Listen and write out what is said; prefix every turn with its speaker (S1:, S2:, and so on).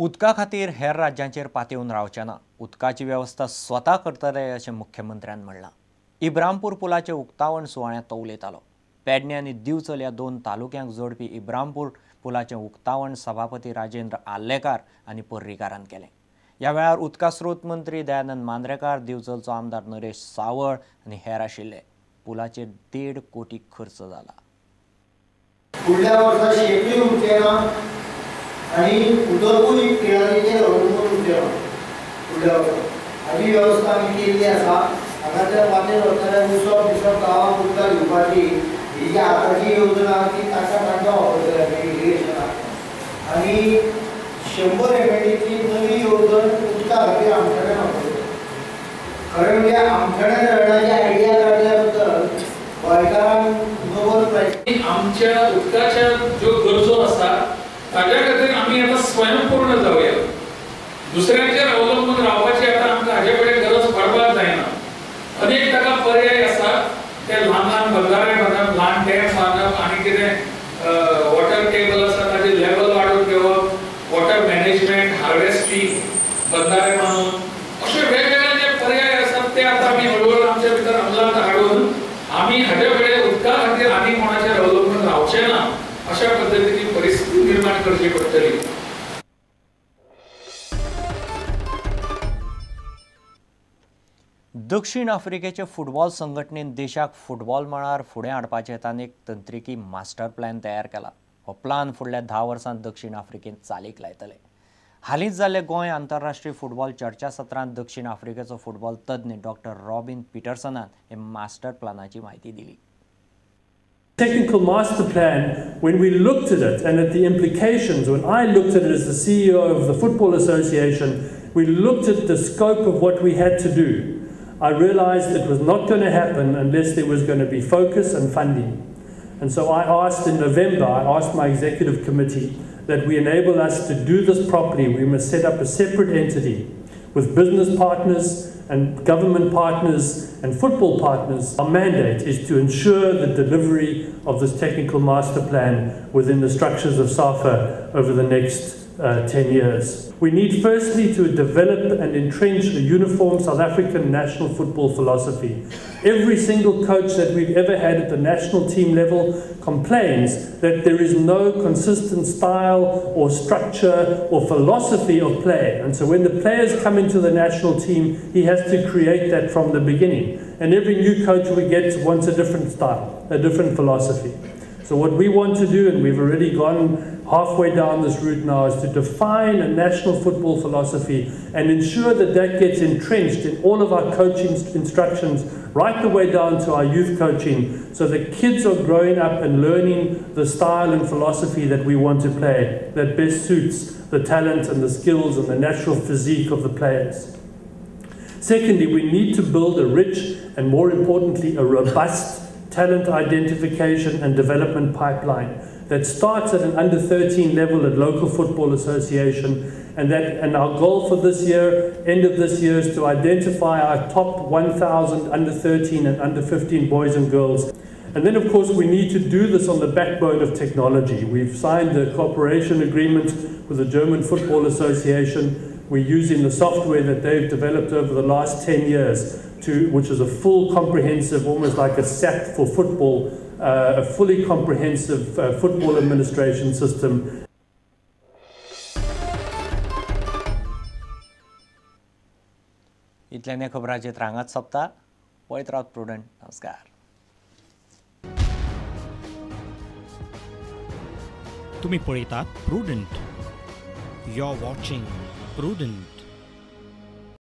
S1: उदका खातीर हेर राज्यांचेर पातेवन रावचें ना, उदकाची वेवस्था स्वता करतले अशें मुख्यमंत्र्यान म्हणलां। इब्रामपूर पुलाचें उक्तावण सुवाळ्यांत तो उलयतालो। पेडणे आनी दिवचल ह्या दोन तालुक्यांक जोडपी इब्रामपूर पुलाचें उक्तावण सभापती राजेंद्र आर्लेकार आनी पर्रीकारान केलें। ह्या वेळार उदका स्रोत मंत्री दयानंद मांद्रेकार, दिवचलचो आमदार नरेश सावळ आनी हेर आशिल्ले। पुलाचेर 1.5 कोटी खर्च जाला।
S2: फुडल्या वर्सा शेतूय उरचें ना आनी उदकूय किळांचेर अवलंबून उरचें ना फुडल्या वर्सा। हाजी वेवस्था आमी केल्ली आसा। हांगाच्या वाटेर वचतल्या उसप बिसप गांवांक उदकां दिवपाची ही जी आतांची येवजण आसा ती तांकां तांकां वापरतले आमी इरिगेशनाक। आनी 100 MLDची नवी येवजण उदका खातीर आमठाणे वापरतले। खरें म्हणजे आमठाणे धरणाची आयडिया काडल्या बद्दल गोंयकारांक नोबल प्रायज।
S3: आमच्या उदकाच्या ज्यो गरजो आसा ताज्या खातीर आमी आतां स्वयंपूर्ण जावया। दुसऱ्यांचेर अवलंबून रावपाची आतां आमकां हाजे कडेन गरज पडपाक जायना। अनेक ताका पर्याय आसा, ते ल्हान ल्हान बंधारे बांदप, ल्हान डॅम बांदप आनी कितें वॉटर टेबल आसा ताजें लेवल वाडोवन घेवप, वॉटर मॅनेजमेंट, हार्वेस्टींग, बंधारे बांदून अशे वेगवेगळे जे पर्याय आसात ते आतां आमी हळूहळू आमच्या भितर अंमलात हाडून आमी हाजे कडेन उदका खातीर आनी कोणाचेर अवलंबून रावचें ना अशा पद्दतीची परिस्थिती निर्माण करची पडटली।
S1: दक्षिण आफ्रिकेचे फुटबॉल संघटनेन देशाक फुटबॉल मळार फुडें हाडपाचे हेतान एक तंत्रिकी मास्टर प्लॅन तयार केला। हो प्लान फुडल्या 10 वर्सांत दक्षिण आफ्रिकेंत चालीक लायतले। हालींच जाल्ले गोंय आंतरराष्ट्रीय फुटबॉल चर्चा सत्रांत दक्षिण आफ्रिकेचो फुटबॉल तज्ञ डॉक्टर रॉबिन पिटरसनान हे मास्टर प्लानाची म्हायती दिली।
S4: Technical master plan, when we looked at it and at the implications, when I looked at it as the CEO of the Football Association, we looked at the scope of what we had to do. I realized it was not going to happen unless there was going to be focus and funding. And so I asked in November, I asked my executive committee that we enable us to do this properly. We must set up a separate entity with business partners and government partners and football partners. Our mandate is to ensure the delivery of this technical master plan within the structures of SAFA over the next 10 years. We need firstly to develop and entrench a uniform South African national football philosophy. Every single coach that we've ever had at the national team level complains that there is no consistent style or structure or philosophy of play. And so when the players come into the national team, he has to create that from the beginning. And every new coach we get wants a different style, a different philosophy. So what we want to do, and we've already gone halfway down this route now, is to define a national football philosophy and ensure that that gets entrenched in all of our coaching instructions, right the way down to our youth coaching, so that kids are growing up and learning the style and philosophy that we want to play, that best suits the talent and the skills and the natural physique of the players. Secondly, we need to build a rich and, more importantly, a robust talent identification and development pipeline that starts at an under 13 level at local football association, and our goal for this year, end of this year, is to identify our top 1,000 under 13 and under 15 boys and girls. And then, of course, we need to do this on the backbone of technology. We've signed a cooperation agreement with the German Football Association. We're using the software that they've developed over the last 10 years, which is a full comprehensive, almost like a SAP for football, a fully comprehensive football administration system.
S1: इतल्याने खबराचेर रांगात सोंपता. पळयत रावत prudent. नमस्कार.
S5: तुम्ही पळयतात Prudent. You are watching Prudent.